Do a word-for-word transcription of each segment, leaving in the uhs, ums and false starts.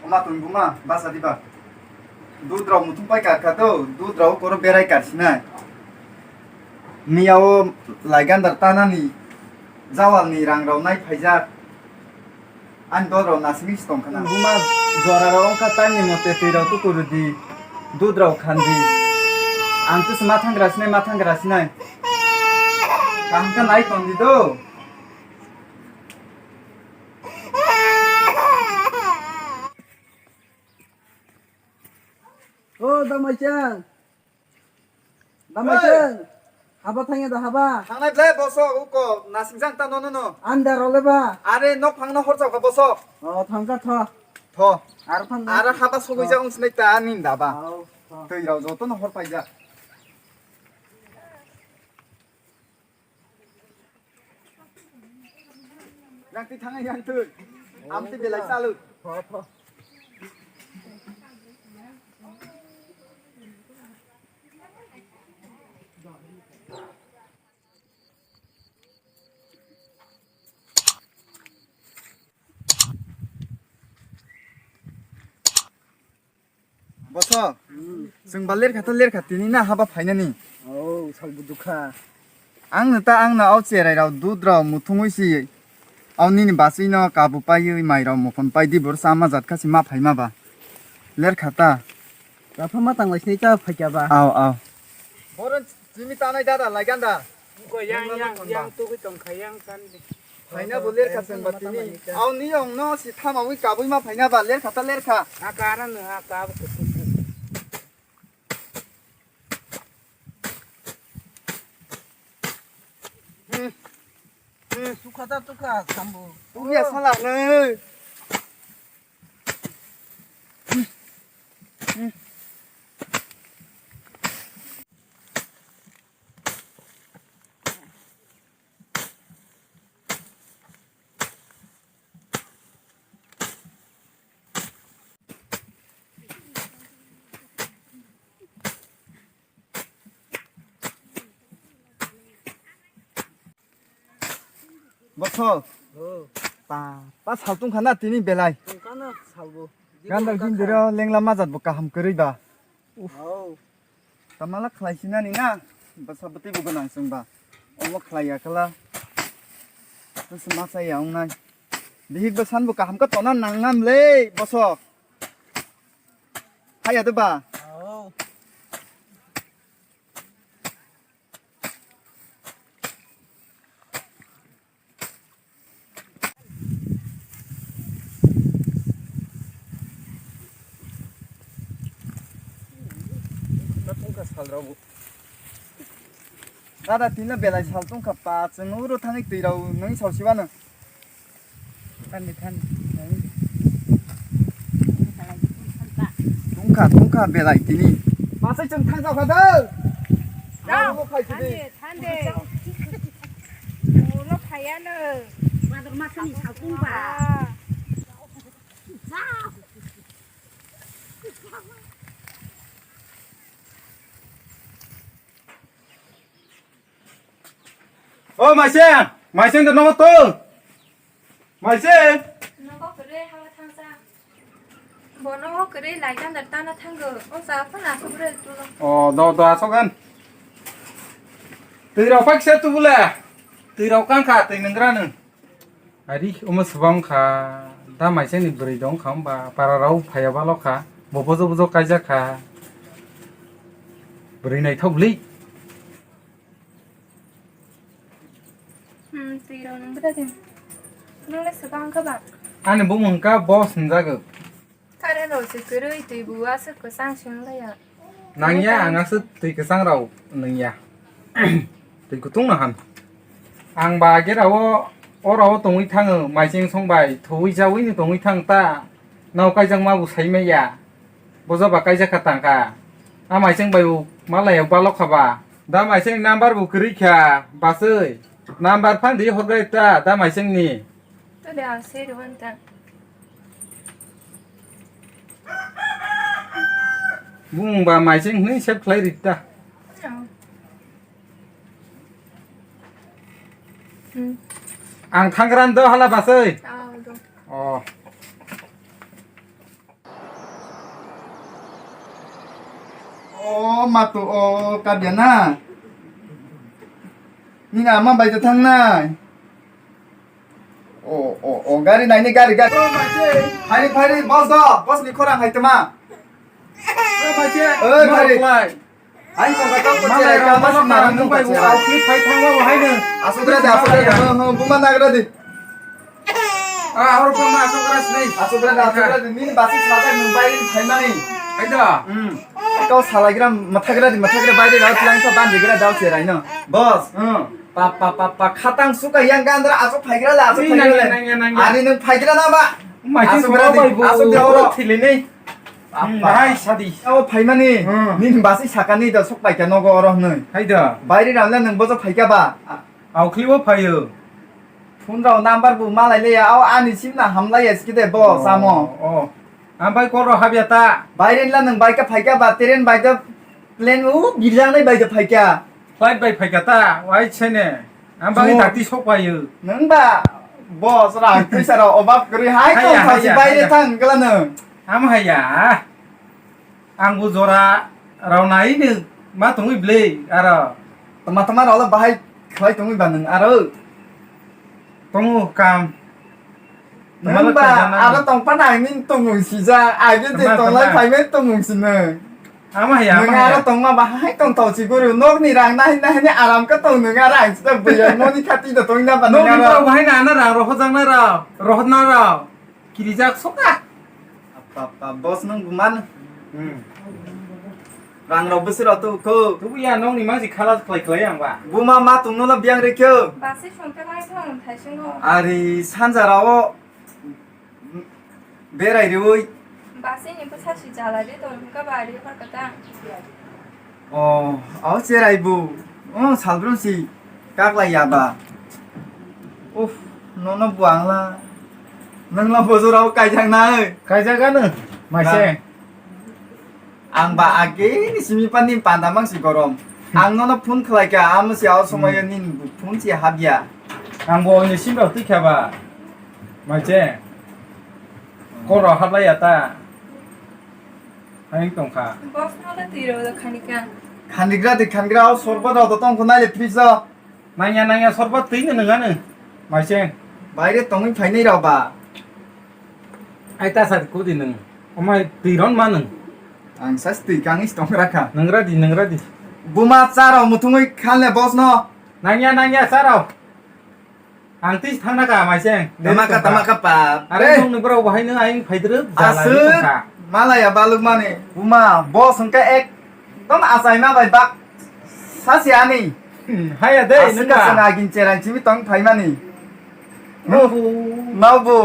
Ma tong buma basa diba. Dud rok muthung pai kar kha do, dud rok koro berai kar sinai. Miya o laigandar tanani jawal ni rang rok nai phaijak. Ani dol rok nasing si tong khana. Buma jora rok wngkha time ni mote twi rok tuku rwdi, dud rok khan di. Ang twi se ma thang gra sinai, ma thang gra sinai. Kaham khe nai tong di do. O Damaichan. Damaichan. Haba thangya da haba. Thangnai ble bosok uko nasingjak ta nono no. Andar ole ba. Are nok phangno horjak ka bosok. O thangja tho. Tho. Ar phang. Ar haba sogoi jak wng sinai ta nin da ba. Au, tho. Twi rok joto no hor paijak. Yang twi thangwi yang twi. Amtwi belai chalu. Tho, tho. Boso, chwng ba lerkha ta lerkha tini na haba phainani. Oh, salbu dukha. Ang no ta ang no au cherai rao dud rao muthungwi si au nini baswi no kabu paiwi mai rao mokon pai di bor sama jat kha si ma phaima ba. Lerkha ta. Kapha ma tang lai sini cha phaikya ba. Au, au. Boron Simi tanai dada laiganda. Ko yang, yang, yang tugui tongkha, yang kan di. Phaina bo lerkha chwng ba tini. Au ni ong no si thamawi kabui ma phaina ba lerkha ta lerkha. Ha ka na no ha ka bo kutuk. Hmm. Hmm. Tukha ta tukha sambo. Tukya sala ne. Bosol. Oh. Pa, pa sal tungkha na tini belai. Tungkha na salbo. Gandal gindiro lengla majat bo kaham kwrwi ba. Uf. Oh. Tamala khlai sinani na. Basa bwtwi bo gwnang chwng ba. Omo khlai ya kala. Bwswk masa ya wngnai. Bihik bwsan bo kaham khe tona nang nam le bosok. Haya de ba. Oh. Dada tino belai sal tongkha pa chwng uro thangwi twi rw nung sal siwano. Thandi, thandi. Tungkha, tungkha belai tini. Masai chwng thang jokha do. Jao, abo khai sidi. Thandi, thandi. Ulo khayano. Bador masani saltung ba. Ah. O Maising, Maising da nogo tol. Maising. Nogo kwrwi hala thangsa. Bo nogo kwrwi lai gandar tana thango. O sa phana asuk rwi tulo. O, do, do, asuk gan. Twi rok paksa tu bule. Twi rok kangkha, twi nungra nung. Ari, omo swbang kha, da Maising ni bwrwi dong kha, hwnba para rok phaiya balo kha, bo bojo bojo kaijak kha. Bwrwi naithok bwli. Hmm, twi rok nung bwdadi. Nung le swbang kha ba? Ani bumung kha boss hwnjago. Current rok se kwrwi twi bo aswk kwchang se wng laiya. Nangya, ang aswk twi kwchang rok nungya. Twi kutung no han. Ang ba age rao, o rao tongwi thango, Maising song bai, thwi jawi no tongwi thang ta. Nao kaijak ma bo sai maya. Bojo ba kaijak kha tang kha. A Maising bai bo malai balok kha ba. Da Maising number bo kwrwi kha, baswi. Number phan di horgai ta, da Maising ni. Tole ang se rwanta. Bung ba Maising hwnwi save khlai rita. Oh. Hmm. Ang thangran do hala baswi. Oh, do. Oh. O mato o kabya na. Nini ama bai da thangnai. O o o gari naini gari gari. Phari phari bos do bos ni khorang hai tama. Oi phari. Hai ko ka ko cherai ka mas na nung bai bu outfit phai thangwa bo hai no. Asuk ra de asuk ra de. Buma nagra de. Ah, ahor ko ma asok ras nei. Asok ra, asok ra, nini basi sajak nung bai phaimani. Aida. Hmm. Kau salagram mathagra di, mathagra bai de rao tilang sa ban digra dao se raino. Boss. Hmm. Pa pa pa pa khatang suka yang gandra asok phaigra la, asok phaigra la. Nangya, nangya, nangya. Ari nung phaigra na ba? Mai asok ra di, bai bu. Asok de oro thili nei. Apa? Bahai sadi. Abo phaimani. Hmm. Nini basi sakani da sok paika nogo oro hnoi. Haida. Bairi ramla nung bojo phaika ba? Aukli bo phaio. Phone rao number bo malai le ya, o ani sim na hamlai ya skide bo samo. Oh. Ang bai koro habya ta. Bairi la nung baika phaika ba train bai da plane u birjang nai bai da phaika. Flight bai phaika ta, wai chene. Ang bai dakti sok paio. Nung ba boss rang tuisa rao obab kri hai ko khasi bairi thang kala nung. Am haya. Ang bo jora rao nai ni ma tongwi bwlwi aro. Tama tama rao bahai khlai tongwi ba nung aro. Tongo kam. Nung ba aro tongpa nang ni tongmung sija age je tonglai phaimai tongmung sinung. Ama haya nung aro tongma bahai tong tau si guru nok ni rang nai nai ni aram ka tong nung aro ang sita buya no ni khati da tong na ba nung aro. Bahai na ana rang rohojak na rao rohot na rao. Kirijak soka. Apa apa boss nung buman. Hmm. Rang rok bwswk rok tu ko. Tubu ya nong ni mangsi khalas khlai khlai ang ba. Buma ma tungno no biang rikyo. Basi songkhe lai thong thaisingo. Ari sanja rao berai riwi. Basi ni bwsa si jala de tong ka ba ari par kata. Oh, oh, cherai bu. Oh, salbrum si kaklai ya ba. Uff, nono buang la. Nang la bojor rao kaijak nai. Kaijak ano, maise. Ang ba age ni simi pan ni panda mang si gorom. Ang nono phone khlai ka, amo si ao somoi ni phone si habya. Ang bo ni sim rao twi kha ba. Maise. Koro hablai ya ta. Ang tong kha. Boss no le twi rao do khani ka. Khanigra de khanigra o sorbo rao do tong kho nai le fridge o. Nangya nangya sorbo twi no nang ano. Maise. Baire tongwi phainai rao ba. Ai ta sa kudi nang. Omai twi ron ma nang. Ang sa twi kangis tong ra kha. Nangra di nangra di. Buma cha rao muthungwi khan le boss no. Nangya nangya cha rao. Ang twi thangna ka maiseng. Tama ka, tama ka pa. Are nong ni borok bahai nang aing phaidrwk jala aswk ni tongkha. Malaya baluk mani. Buma, boss hwnkhe ekdom achai ma bai bak sasi ani. Hmm, haya de nung ka. Aswk ka swnga gin cherang chimi tong phaimani. Nobu. Nobu.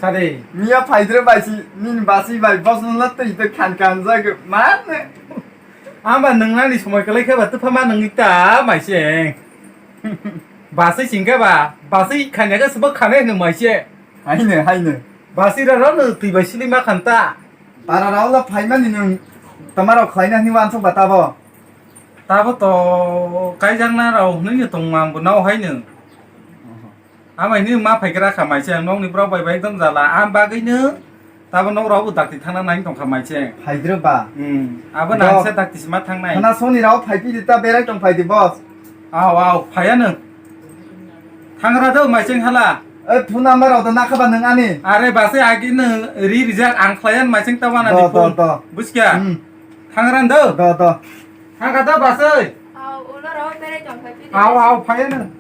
Sade. Miya phaidrwk bai si, nini basi bai boss no twi twi khan khan jagw. Man. Amba nung nani somoi kwlai khe ba twpha ma nung ta maiseng. Baswi singkhe ba, baswi khanya khe swbak khanai hwnwi maise. Haino, haino. Baswi rw rw no twi bai sili ma khan ta. Para rw la phaimani nwng tamarok khlaina hwnwi uansuk ba tabo? Tabo to kaijakna rw hwnwi no tongma ang bo nao haino. Amai hwnwi ma phaigra kha maise ang nokni borok bai bai ekdom jala. Ang bagwi no Tabo nok rok bo dakti thangna nai tongkha maiseng. Phaidrwk ba? Hmm. Abo nangsa dakti sima thangnai. Khana soni rok phai pidi ta berai tong phaidi boss. Aw, aw, phaya nwng. Thangra do maiseng hala. Oi, phone number rok da nakha ba nwng ani? Are base agi nwng ri rijak ang khlaiyan maiseng ta wana di phone. Do, do, do. Buskha? Hmm. Thangra do? Do, do. Thangkha do basoi? Aw, ulo rok berai tong phaidi. Aw, aw, phaya nwng.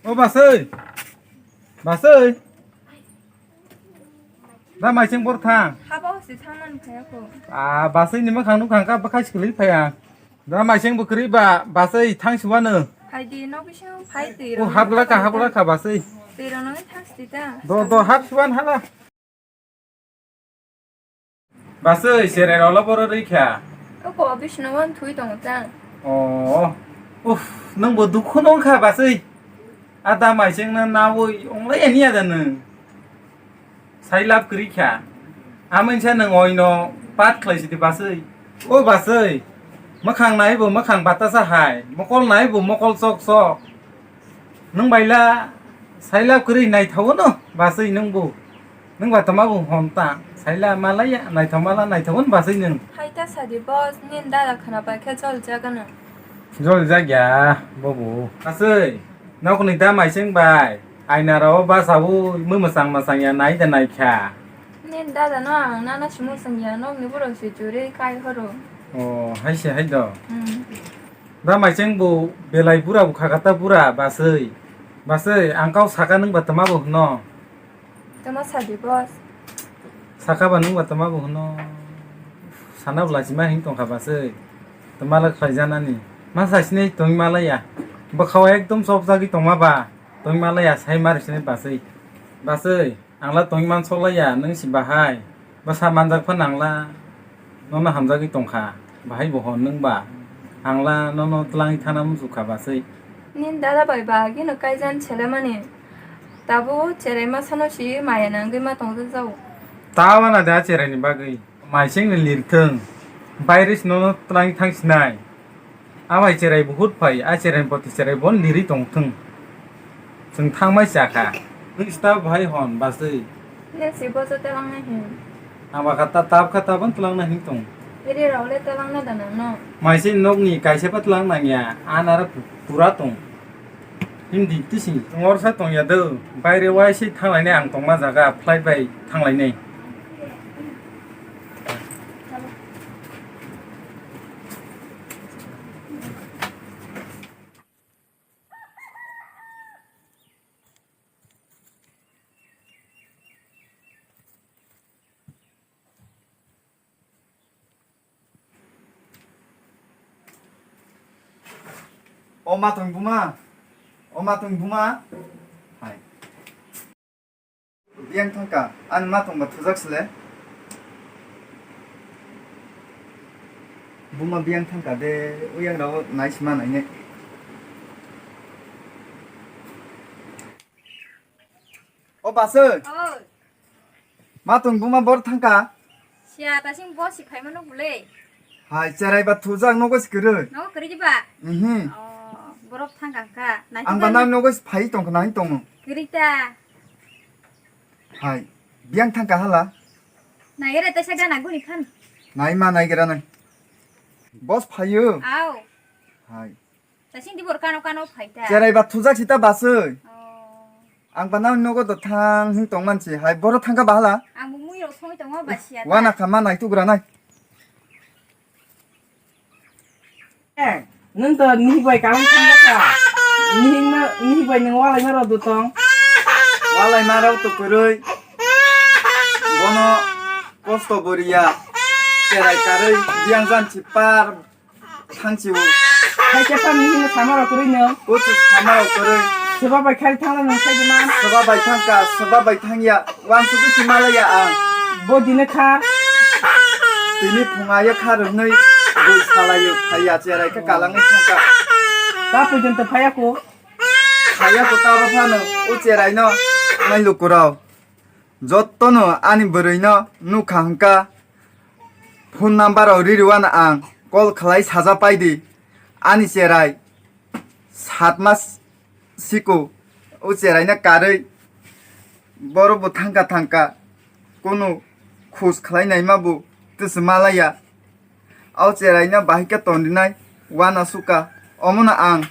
O basoi. Basoi. Da maising bor thang. Haba hosi thangmani phaya kho. Ah, basoi ni makhang nukha kha bwkhai sikli phaya. Da maising bwkrwi ba basoi thang siwano. Phaidi nok bising phai twi. O rok habla ka, habla ka basoi. Twi rok nang thang sita. Do, do, hap siwan hala. Basoi, serai rok lo boro rikha. O ko office no wan thui tongo ta. Oh, uff, nwng bo dukhu no wngkha basoi. A da maising no nawi onglai ani ada nwng. Sai lab kwrwi kha. Amoni sa nwng oino pat khlai sidi basoi. O basoi, mwkhang nai bo mwkhang batasa hai, mokol nai bo mokol sok sok. Nwng baila Saila kwrwi naithaono baswi nwngbo. Nwngba tama bo hwn ta. Saila malaya naithao mala naithaono baswi nwng. Hai ta sadi boss, nini dada khwna pai khe jol jagano. Jol jagya bobo. Aswi, nokni da maising bai. Aina rao basa bo mui mwsang mwsang ya nai da naikha. Nini dada no ang nana si mwsang ya, nokni borok si churi kai horo. O, hai se hai do. Hmm. Da maising bo belai bura bo khakata bura baswi. Baswi ang kau saka nwngba tama bo hwno. Tama sadi boss. Saka ba nwngba tama bo hwno. Sana bo lachima hing tongkha baswi. Tama la khlai janani. Ma sa sinai tongwi malaya. Bwkhao ekdom chopjagwi tongma ba. Tongwi malaya sai mari sinai baswi. Baswi. Ang la tongwi mansok laiya, nwng si bahai bwsa manjak phano ang la nono hamjagwi tongkha, bahai bo hwn nwng ba ang la nono twlangwi thana muchukha baswi. Nini dada bai ba agino kaijan selemani, tabuk cherai masano si maya nangwi ma tongjak jao. Ta wana da cheraini bagwi. Maisingni lirthwng, bairesi nono twlangwi thangsinai. A bai cherai buhut phai, a cherai poti cherai bon lirwi tongthwng. Chwng thangmai chakha. Nwng sita bahai hwn, baswi. Nesi boso twlangnai hin. Ang bakha ta tabkha tabang twlangnai hin tong. Iri rao le twlangna da nangno. Maising nokni kaisa pa twlang nangya, a nara pu-, pura tong. Hindi tisi. Ngorsa tongya do, baire waise thanglainai ang tongma jaga, flight bai thanglainai. O matwng buma, o matwng buma. Hai. Biyang thangka, ani matwng ba thujak sile. Buma biyang thangka de, uyang rao nai sima nai ne. O baswi. Oi. Matwng buma bor thangka. Siya, ta sing bo si phaima no bule. Hai, cherai ba thujak nogo si kwrwi. Nogo kwrwi di ba? Mhm. Oh, borok thangka kha. Ang ba nang nogo si phai tongkha nang tongo. Kwrwi ta. Hai, biyang thangka hala. Nai gere ta sa gana guni phan. Nai ma nai gere nang. Boss phayu. Au. Hai. Tasing di bor kano kano phai ta. Cherai ba thujak sita baswi. Oh. Ang ba nang nogo do thang hing tong mansi. Hai boro thangka bahala. Ang bo mui rok songwi tongo ba siya ta. Wana kha ma nai tugra nai. Eh, nwng to nihi bai kaham thangka kha. Nihi no, nihi bai nwng walai ma rw do tong. Walai ma rw to kwrwi. Bono kosto boriya. Cherai karwi biyang jan si par. Thangchiu. Hai khe phano hino sama rok kwrwi no. Kuchu sama rok kwrwi. Soba bai khari thangla nang sai man. Soba bai thangka, soba bai thangya. Wansugwi si malaya ang. Bo dine kha. Tini phunga ya kha rwnwi bui salayo phaiya cherai khe kalangwi thangka. Ta porjonto phaiya ko. Phaiya ko ta ba phano o cherai no nai lukurao. Jottono ani bwrwino nukha hwnkha, phone number rok ririwano ang call khlai saja paidi. Ani cherai satma siko, o cheraino karwi borok bo thangka thangka, kunu khus khlai naima bo twswma laiya. O cheraino bahai khe tongrinai uanasuka. Omono ang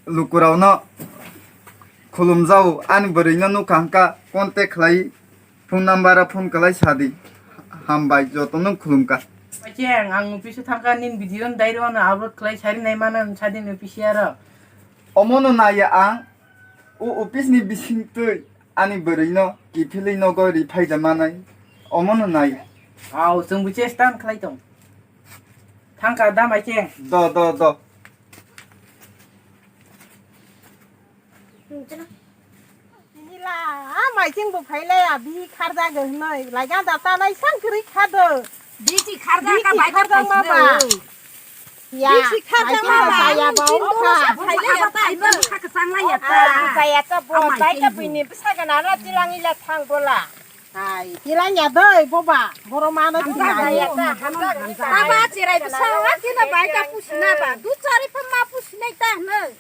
lukurokno khulumjago, ani bwrwino nukha hwnkha contact khlai, phone number o phone khlai sadi. Hambai, jotono khulumkha. Macheng, ang office o thangkha, nini video no dairo ano upload khlai sari nai mano sadi ni office aro. Omono naiya ang, o office ni bisingtwi ani bwrwino kiphilwi nogo ri phaida manai. Omono nai. Au, chwng bo chesta khlai tong. Thangkha da mai khe. Do, do, do. Nila, mai chwng bo phai le, a, bi kharjak hwnwi. Laiga da ta nai sang kwrwi kha do. Bisi kharjak ka bai kharjak ma ba. Ya, bisi kharjak ma ba. Ya ba, o kha. Phai le ya ta, ino kha kwchang lai ya ta. Ah, kaya ta bo, bai ka buini bwsa gana na tilang ila thang bola. Hai, tilang ya doi, boba, boro mano tilang ya ta. Baba, cherai bwsa, wa tina bai ka pusina ba. Du chari pha ma pusinai ta hwnwi.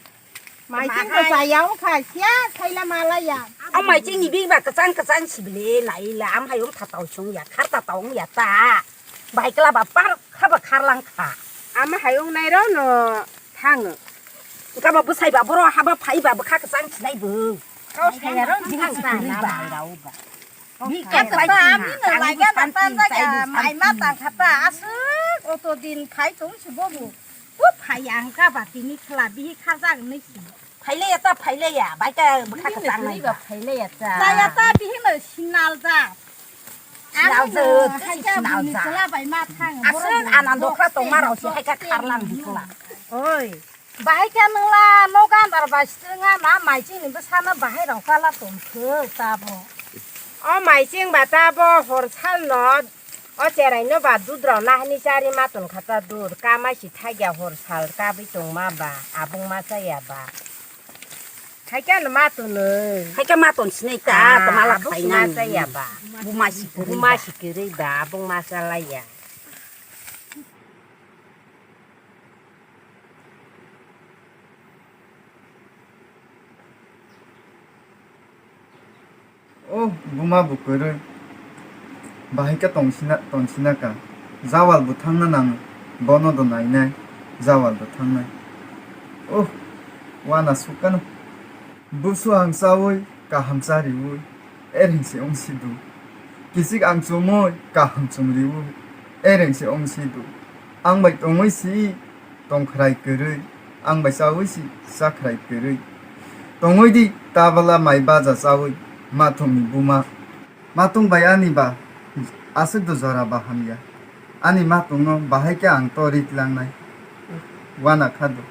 Maiching ko chaya wngkha, siya saila malaya. Ang maiching ni bini ba kwchang kwchang sibile naila, ang hai wng thatao sung ya, khar tatao wng ya ta. Bai kla ba par kha ba khar lang kha. Ama hai wng nai ro no thango. Engka ba bwsai ba boro haba phai ba bwkha kwchang sinai bo. Kau saya ro jing Ang sa kwrwi na ba ba. Hai rao ba. Bini Kata kaipai ta twi ami na, no ang laiga na panti ta jaga chai bo mai ma panti. Tang kata aswk oto din phai tong si bobo. Bo phai ang ka ba tini khla bihi kharjak nai si. Phailaya ta phailaya, bai ta bwkha Bini kwchang nai kwrwi ba ba. Phailaya ta. Chaya ta bihi no sinal ja. Sinal Ang ja, no twi hai ka sinal bini ja. Chwla bai ma thang. Aswk Borok anando bo khla tong ma rao si hai ka khe kharlang ni bwkla. Oi. Bahai khe nwngla no gandar bai swtwng a na maiching ni bwsano bahai rok kala tong khe tabo. O maiching ba tabo hor sal no o cherai no ba dud rok nahani chari ma tong kha ta dud ka mai si thagya hor sal kabwi tong ma ba abung ma chaya ba. Hai khe no ma tong nw. Hai khe ma tong sinai ta Ah, toma la abung khai ma nang. Chaya ba. Buma si kwrwi Buma ba. Si kwrwi ba abung ma chalai ya. O buma bo kwrwi. Bahai khe tongsina, tongsina ka. Jawal bo thangna nango. Bono do nainai. Jawal do thangnai. O wana sukano. Busu ang chawi kaham chariwi. Ereng se wng si do. Kichik ang chumui kaham chumriwi. Ereng se wng si do. Ang bai tongwi si tongkhrai kwrwi, ang bai chawi si chakhrai kwrwi. Tongwi di tabala mai baja chawi mathungni buma. Matung bai ani ba aswk do jora ba hamya. Ani matungno bahai khe ang to rit langnai. Wana kha do.